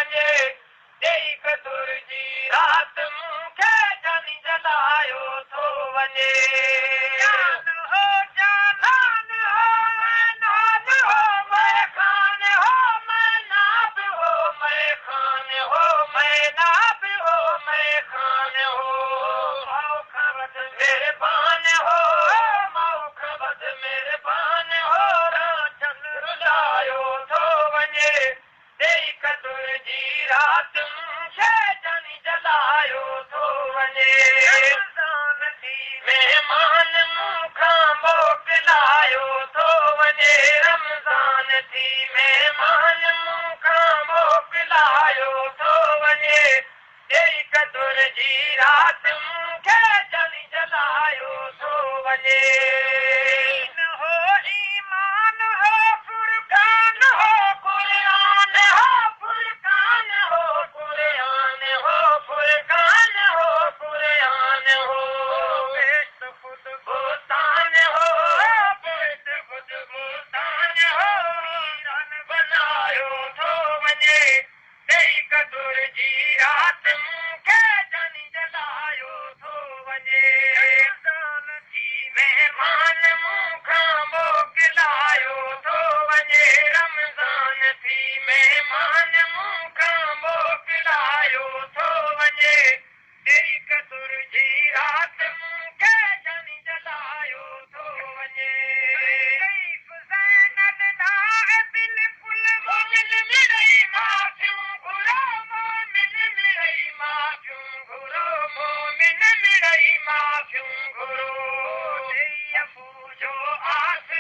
वञे। ॾेई कदुर जी रात मूंखे जानी जलायो थो वञे। जान हो जानान हो नान हो मैं खान हो मैं नाब हो मैं खान हो मैं नाब हो मैं खान हो। माओ खां वधि महिरबान हो माओ खां वधि महिरबान हो रांझन रुलायो थो वञे। ॾेई कदुर जी रात मूंखे जानी जलायो थो वञे। रमज़ान थी महिमान मूंखां मोकिलायो थो वञे। रमज़ान थी महिमान मूंखां मोकिलायो थो वञे। ॾेई कदुर जी रात मूंखे जानी जलायो थो वञे। हो ईमान हो फुरकान हो कुरान हो फुरकान हो कुरान हो फुरकान हो कुरान हो। बेश्त खुद बोस्तान हो बेश्त खुद बोस्तान हो वीरान बनायो थो वञे। ॾेई कदुर जी रात मूंखे जानी जलायो थो वञे। रमज़ान थी महिमान मूंखां मोकिलायो थो वञे। रमज़ान थी महिमान मूंखां मोकिलायो थो वञे। ॾेई कदुर जी रात मूंखे जानी जलायो थो वञे। बिल्कुल मोमिन मिड़ई माफ़ियूं घुरो मोमिन मिड़ई माफ़ियूं घुरो मोमिन मिड़ई माफ़ियूं घुरो। ॾेई अफ़ू जो आसरो